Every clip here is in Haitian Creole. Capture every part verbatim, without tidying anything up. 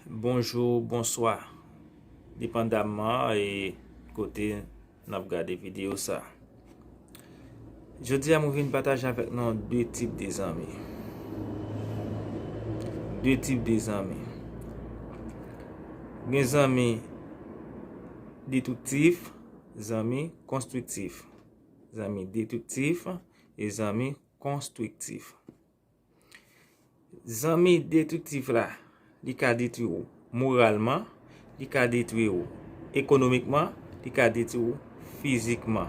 Bonjou, bonswa, depandamman e kote n ap gade videyo sa. Jodi a, mwen vin pataje avèk nou de tip de zanmi. De tip de zanmi. Gen zanmi detriktif, zanmi konstriktif. Zanmi detriktif e zanmi konstriktif. Zanmi detriktif la, li ka detwi w moralman, li ka detwi w ekonomikman, li ka detwi w fizikman.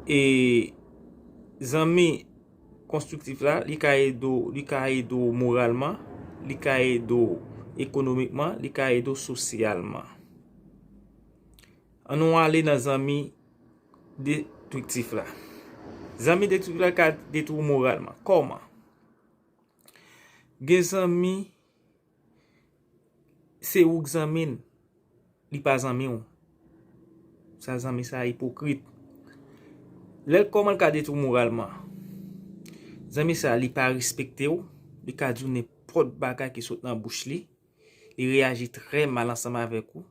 E zanmi konstriktif la, li ka ede w, li ka ede w moralman, li ka ede w ekonomikman, li ka ede w sosyalman. Ann nou ale nan zanmi detriktif la. Zanmi detriktif la ka detwi w moralman. Kòman? Gen zanmi, se ou k zanmi l, li pa zanmi w. Sa zanmi sa ipokrit. Lè l kòman l ka detwi w moralman? Zanmi sa, li pa respekte w, li ka di w nenpòt bagay ki sot nan bouch li, li reyaji trè mal ansanm avèk ou.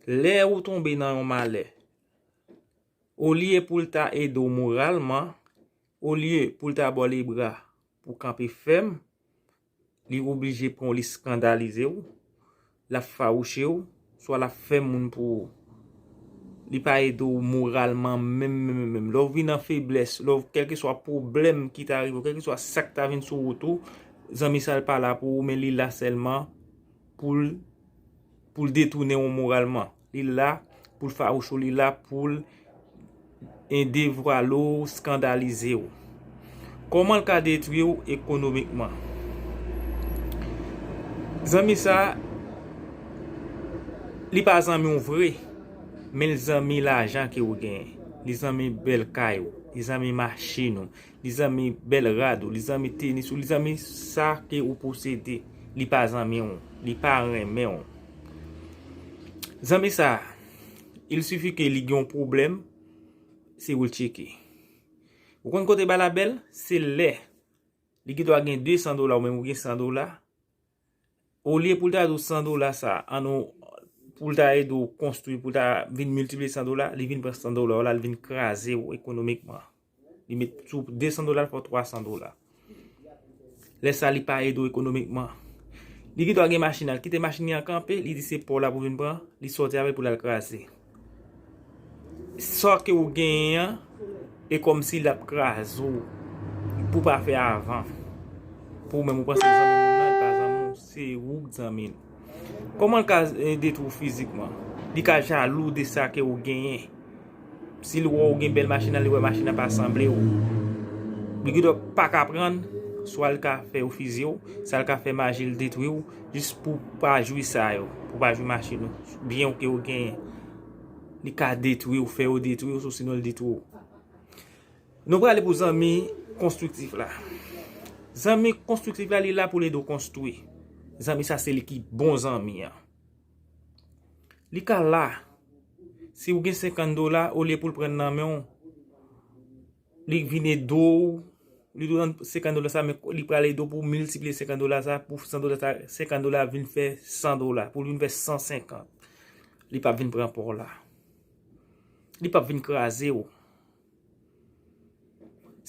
Lè ou tonbe nan yon malè, olye pou l ta ede w moralman, olye pou l ta ba w lebra pou w kanpe fèm, li oblije pran w, li eskandalize w, l ap fawouche w, swa l ap fè moun pou ou. Li pa ede w moralman menm, menm, menm, menm. Lè w vin an feblès, lè w, kèlkeswa pwoblèm ki ta rive w, kèlkeswa sa k ta vin sou wout ou, zanmi sa l pa la pou ou, men li la sèlman pou l, pou l detounen w moralman. Li la pou l fawouche w, li la pou l, e, devwale w, eskandalize w. Kòman l ka detwi w ekonomikman? Zanmi sa, li pa zanmi w vre, men l zanmi lajan ke w genyen. Li zanmi bèl kay ou, li zanmi machin ou, li zanmi bèl rad ou, li zanmi tenis ou, li zanmi sa ke ou posede. Li pa zanmi w, li pa renmen w. Zanmi sa, il sifi ke li gen yon pwoblèm, se ou l tcheke. Ou konn kote bagay la bèl? Se lè li gen dwa gen de san dola, ou menm ou gen san dola. Olye pou l ta di w san dola sa, ann nou, pou l ta ede w konstwi, pou l ta vin miltipliye san dola, li vin pran san dola w la, li vin kraze w ekonomikman. Li met sou de san dola, l fè w twa san dola. Lè sa, li pa ede w ekonomikman. Li gen dwa gen machin, al kite machin li an kanpe, li di se pa w la pou vin pran, li sòti avè l pou l al kraze. Sa ke ou genyen an, e kòmsi l ap kraze w pou w pa fè avan. Pou ou menm, ou panse zanmi moun nan, li pa zanmi w, se ou k zanmi l. Kòman l ka, e, detwi w fizikman? Li ka jalou de sa ke ou genyen. Si l wè w gen bèl machin nan, li wè machin nan pa sanble w. Li gen dwa pa ka pran, swa l ka fè w fizye w, swa l ka fè maji l detwi w, jis pou w pa jwi sa yo, pou w pa jwi machin ou, byen ou ke w genyen. Li ka detwi w, fè yo detwi w, osinon l detwi w. Nou prale pou zanmi konstriktif la. Zanmi konstriktif la, li la pou l ede w konstwi. Zanmi sa, se li ki bon zanmi an. Li ka la. Si ou gen senkant dola, olye pou l pran nan men w, li vin ede w, li pran senkant dola sa, men li pral ede w pou miltipliye senkant dola sa, pou san dola sa, senkant dola vin fè san dola, pou l vin fè san senkant. Li p ap vin pran pa w la. Li p ap vin kraze w.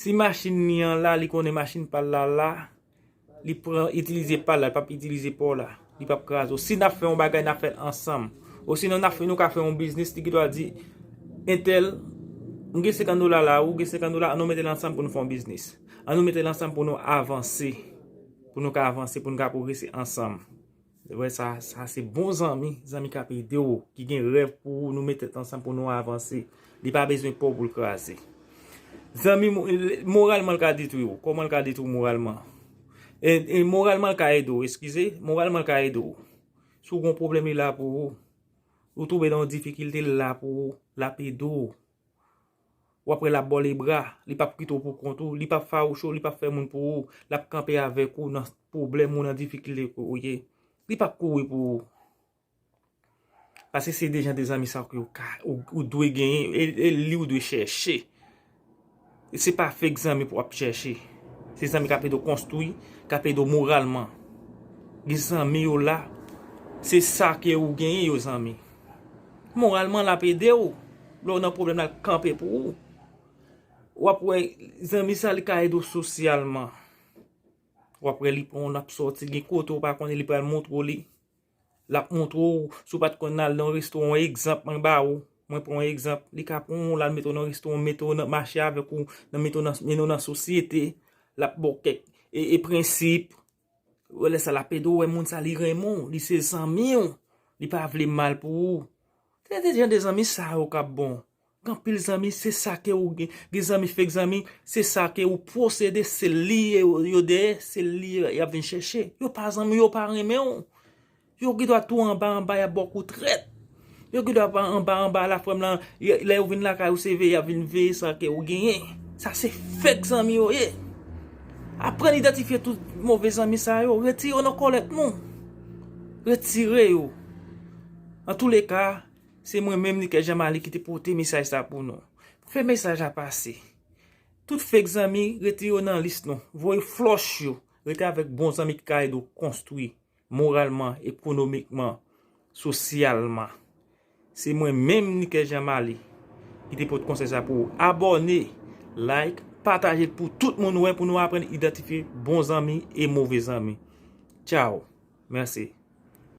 Si machin li an la, li konnen machin pa l la la, li pran, itilize pa l la, li p ap itilize pa w la. Li p ap kraze w. Si n ap fè yon bagay, n ap fè l ansanm. Osinon, n ap fè, nou ka fè yon biznis, li gen dwa di, entèl, m gen senkant dola la, ou gen senkant dola, ann nou mete l ansanm pou nou fè yon biznis. Ann nou mete l ansanm pou nou avanse. Pou nou ka avanse, pou nou ka pwogrese ansanm. Vre sa, sa se bon zanmi, zanmi k ap ede w, ki gen rèv pou ou, nou met tèt ansanm pou nou avanse. Li pa bezwen pa w pou l kraze. Zanmi mo-, moralman l ka detwi w. Kòman l ka detwi w moralman? E, e moralman l ka ede w, eskize, moralman l ka ede w. Si w gen yon pwoblèm, li la pou ou. Ou tonbe nan yon difikilte, li la pou ou, l ap ede w. W ap wè l ap ba w lebra, li p ap kite w pou kont ou, li p ap fawouche w, li p ap fè moun pou ou, l ap kanpe avèk ou nan pwoblèm ou, nan difikilte ke ou ye. Li p ap kouri pou ou. Paske se de jan de zanmi sa ke ou ka, ou, ou dwe genyen, e, e li ou dwe chèche. Se pa fake zanmi pou w ap chèche. Se zanmi k ap ede w konstwi, k ap ede w moralman. Gen zanmi yo la, se sa ke ou genyen yo zanmi. Moralman, l ap ede w. Lè w nan pwoblèm, l ap kanpe pou ou. W ap wè zanmi sa, li ka ede w sosyalman. W ap wè li pran w, l ap sòti, gen kote w pa konnen, li pral montre w li. L ap montre w, si w pa t konn al nan restoran, yon egzanp mwen ba ou, mwen pran yon egzanp, li ka pran w, l al mete w nan restoran, mete w nan mache avèk ou, nan mete w nan, mennen w nan sosyete, l ap ba w kèk e, e prensip. Wè lè sa l ap ede w, wè moun sa li renmen w, li se zanmi w, li pa vle mal pou ou. Se de jan de zanmi sa yo k ap bon. Gen anpil zanmi, se sa ke ou gen. Gen zanmi fake zanmi, se sa ke ou posede, se li yo, yo dèyè, se li y ap vin chèche. Yo pa zanmi, yo pa renmen w. Yo gen dwa tou anba anba, y ap ba w kou trèt. Yo gen dwa pa anba anba la frè m lan, y- lè yo vin lakay ou se veye, y ap vin veye sa ke ou genyen. Sa se fake zanmi yo ye. Aprann idantifye tout move zanmi sa yo, retire yo nan kòlèt nou. Retire yo. Antouleka, se mwen menm, Nickel Jean Marie, ki te pote mesaj sa pou nou. Fè mesaj la pase. Tout fake zanmi, retire yo nan lis nou. Voye flòch yo. Rete avèk bon zanmi ki ka ede w konstwi moralman, ekonomikman, sosyalman. Se mwen menm, Nickel Jean Marie, ki te pote konsèy sa pou ou. Abòne, like, pataje l pou tout moun wè, pou nou aprann idantifye bon zanmi e move zanmi. Tchao. Mèsi.